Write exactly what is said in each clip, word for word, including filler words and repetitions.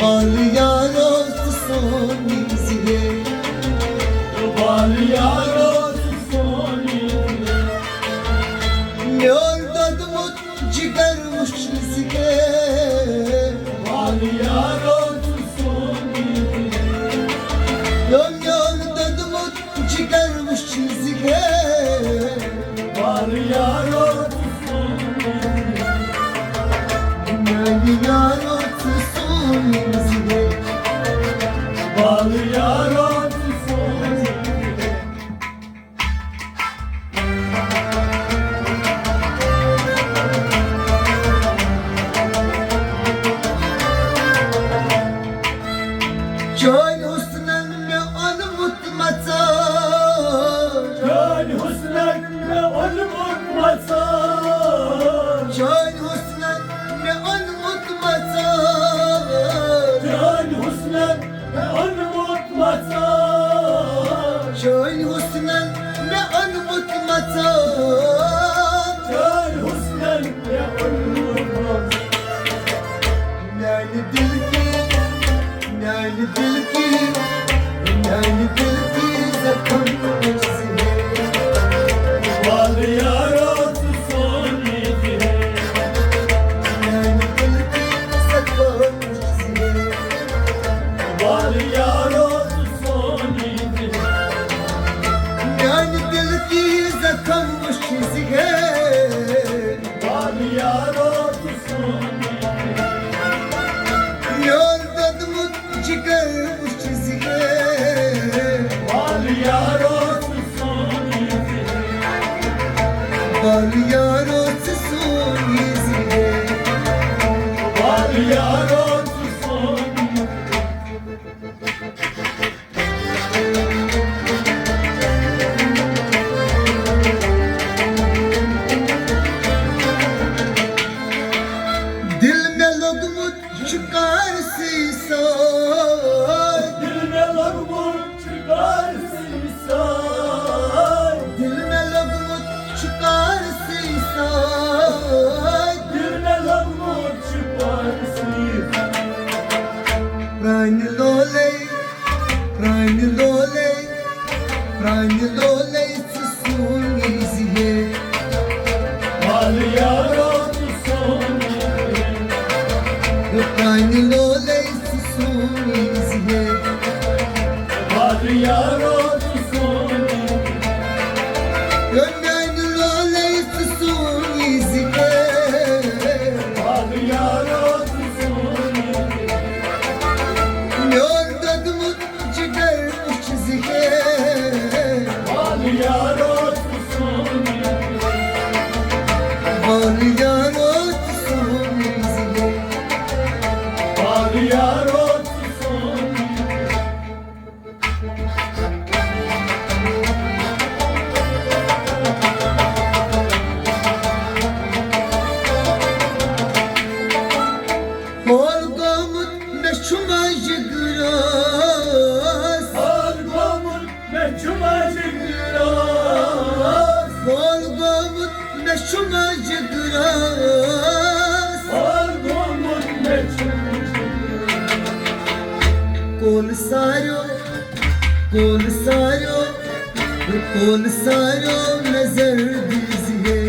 بال یارو ژٕ سون یی زِ ہے۔ بال یارو ژٕ سون یی زِ ہے۔ میون دۄدمُت جگر وٕچھ زِ ہے۔ بال یارو ژٕ سون یی زِ ہے۔ میون دۄدمُت جگر وٕچھ زِ ہے۔ بال یارو ژٕ سون یی زِ ہے۔ میانہِ یارو ژٕ سون یی زِ ہے۔ بال یارو ژٕ سون یی زِ ہے۔ چٲنۍ حُسنن مےٚ اوٚنمُت مَژان۔ چٲنۍ حُسنن مےٚ اوٚنمُت مَژان۔ چٲنۍ حُسنن مےٚ اوٚنمُت مَژان۔ چٲنۍ حُسنن مےٚ اوٚنمُت مَژان۔ چٲنۍ حُسنن مےٚ اوٚنمُت مَژان۔ چٲنۍ حُسنن مےٚ اوٚنمُت مَژان۔ میانہِ دِلہٕ کی، میانہِ دِلہٕ کی، میانہِ دِلہٕ کی زخم وٕچھ زِ ہے۔ وَلہٕ یارو ژٕ سون یہِ زِ ہے۔ میانہِ دِلہٕ کی زخم وٕچھ زِ ہے۔ وَلہٕ یارو ژٕ سون یہِ زِ ہے۔ میانہِ دِلہٕ کی زخم وٕچھ زِ ہے۔ وَلہٕ یارو ژٕ سون یہِ زِ ہے۔ میون دۄدمُت جگر وٕچھ زِ ہے۔ وَلہٕ یارو ژٕ سون یہِ زِ ہے۔ وَلہٕ یارو ژٕ سون یہِ زِ ہے۔ وَلہٕ یارو ژٕ سون یہِ زِ ہے۔ دِل مےٚ لوٚگمُت چھُ کارسٕے سۭتۍ۔ دِل مےٚ لوٚگمُت چھُ کارسٕے سۭتۍ۔ دِل مےٚ لوٚگمُت چھُ کارسٕے سۭتۍ۔ دِل مےٚ لوٚگمُت چھُ کارسٕے سۭتۍ۔ پرٛانہِ لولے، پرٛانہِ لولے، پرٛانہِ لولے ژٕ سون یی زِ ہے۔ وَلہٕ یارو ژٕ سون یی زِ ہے۔ پرٛانہِ لولے ژٕ سون یی زِ ہے۔ وَلہٕ یارو ژٕ سون یی زِ ہے۔ میانہِ لولے ژٕ سون یی زِ ہے۔ وَلہٕ یارو ژٕ سون یی زِ ہے۔ میون دۄدمُت جگر وٕچھ زِ ہے۔ وَلہٕ یارو ژٕ سون یہِ زِ ہے۔ وَلہٕ یارو ژٕ سون یہِ زِ ہے۔ وَلہٕ یارو ژٕ سون یہِ زِ ہے۔ ہول گوٚمُت مےٚ چھُ ماجہِ گرٛاس۔ ہول گوٚمُت مےٚ چھُ ماجہِ گرٛاس۔ ہول گوٚمُت مےٚ چھُ ماجہِ گرٛاس۔ ہول گوٚمُت مےٚ چھُ ماجہِ گرٛاس۔ کول ساریو، کول ساریو، کول ساریو نظر دیزیے۔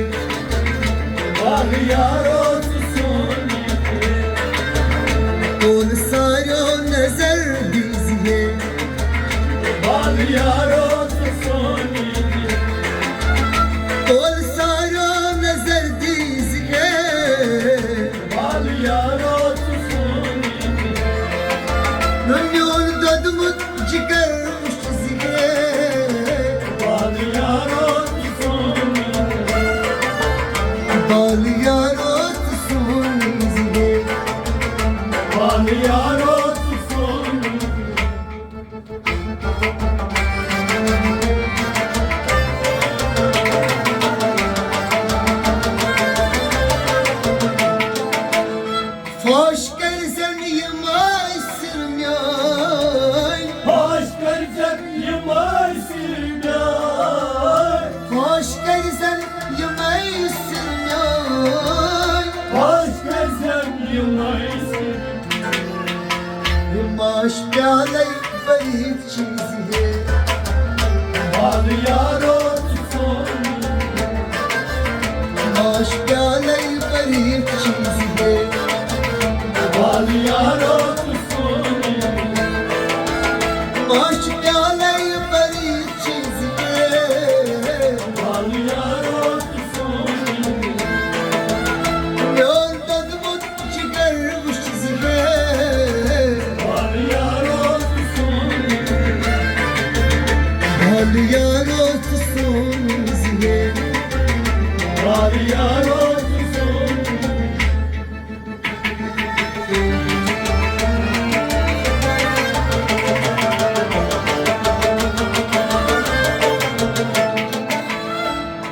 وَلہٕ یارو ژٕ سون یہِ زِ ہے۔ کول ساریو نظر دیزیے۔ وَلہٕ یارو ژٕ سون یہِ زِ ہے۔ کول ساریو نظر دیزیے۔ وَلہٕ یارو ژٕ سون یہِ زِ ہے۔ نہ میون دۄدمُت جگر وٕچھ زِ ہے۔ وَلہٕ یارو ژٕ سون یہِ زِ ہے۔ وَلہٕ یارو ژٕ سون یہِ زِ ہے۔ وَلہٕ یارو ژٕ سون یہِ زِ ہے۔ فاش کٔرۍزٮ۪ن یِم ٲسِر میٲنۍ۔ فاش کٔرۍزٮ۪ن یِم ٲسِر میٲنۍ۔ فاش کٔرۍزٮ۪ن یِم ٲسِر میٲنۍ۔ فاش کٔرۍزٮ۪ن یِم ٲسِر۔ پیالے پریت چیز ہے۔ وال یارو ژٕ سون۔ ماش پیالے پریت چیز ہے۔ وال یارو ژٕ سون۔ ماش پیالے پریت چیز ہے۔ وال یارو ژٕ سون۔ میون دۄدمُت جگر وٕچھ زِ ہے۔ وال یارو ژٕ سون۔ وال یارو ژٕ سون زِ ہے۔ وال یارو ژٕ سون۔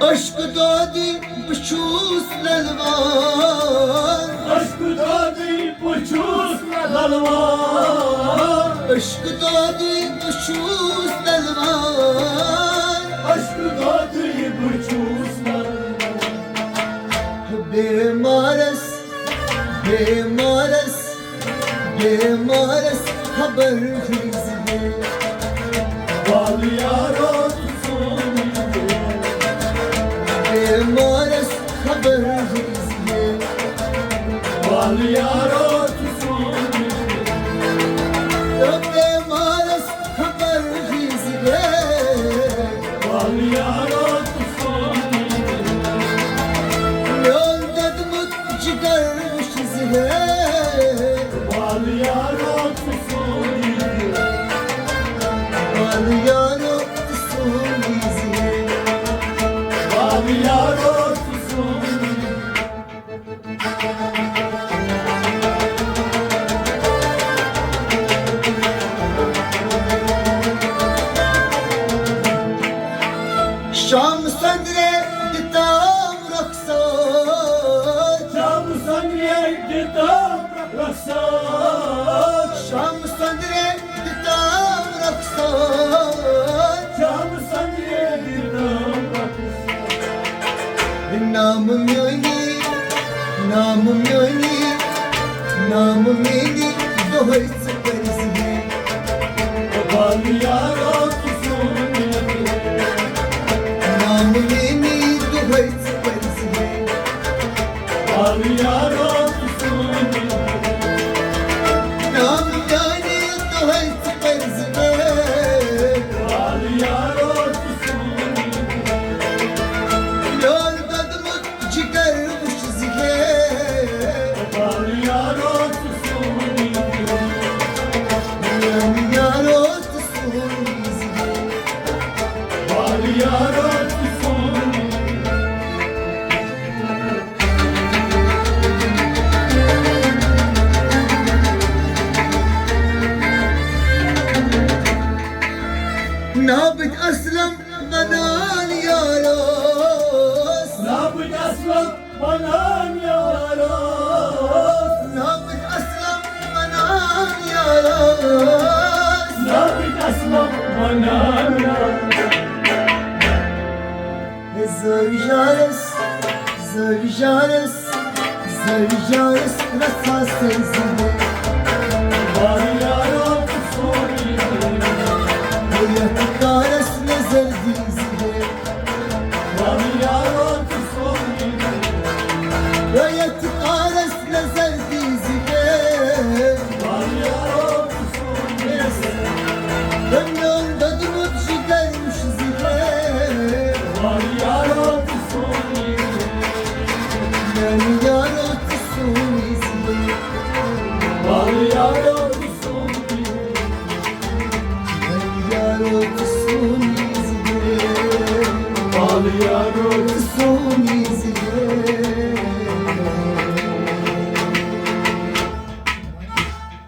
عشق دودی بہٕ چھُس للوان۔ عشق دودی بہٕ چھُس للوان۔ عشق دودی بہٕ چھُس للوان۔ عشق دودی بہٕ چھُس للوان۔ بیمارس، بیمارس، بیمارس خبر ہٕنٛز ہے۔ وال یارو ژٕ سون۔ بیمارس خبر ہٕنٛز ہے۔ وال یارو ژٕ سون۔ بیمارس خبر ہٕنٛز ہے۔ وال یارو ژٕ سون۔ میون دۄدمُت جگر وٕچھ زِ ہے۔ وال یارو ژٕ سون۔ وال یارو ژٕ سون زِ ہے۔ وال یارو ژٕ سون۔ شام سندرے دِتام رخسار۔ شام سندرے دِتام رخسار۔ شام سندرے دِتام رخسار۔ شام سندرے دِتام رخسار۔ نام میٲنی، نام میٲنی، نام میٲنی دۄہے ژٕ پٔرزِ ہے۔ وال یارو ژٕ سون۔ نام میٲنی دۄہے ژٕ پٔرزِ ہے۔ وال یارو ژٕ سون۔ نام میٲنی دۄہے ژٕ پٔرزِ ہے۔ وال یارو ژٕ سون۔ میون دۄدمُت جگر وٕچھ زِ ہے۔ وال یارو ژٕ سون۔ میون یارو ژٕ سون زِ ہے۔ وال یارو ژٕ سون۔ نابد اسلم ونان یارس۔ نابد اسلم ونان یارس۔ نابد اسلم ونان یارس۔ نابد اسلم ونان یارس۔ زٲوۍ یارس، زٲوۍ یارس، زٲوۍ یارس رژھا سوزِ ہے۔ وال یارو ژٕ سون۔ یتھ کارس نظر دیزِ ہے۔ وال یارو ژٕ سون۔ یتھ کارس نظر دیزِ ہے۔ وال یارو ژٕ سون۔ میون دۄدمُت جگر وٕچھ زِ ہے۔ وال یارو ژٕ سون۔ میون یارو ژٕ سون زِ ہے۔ وال یارو ژٕ سون۔ یارو ژٕ سون زِ ہے۔ وال یارو ژٕ سون زِ ہے۔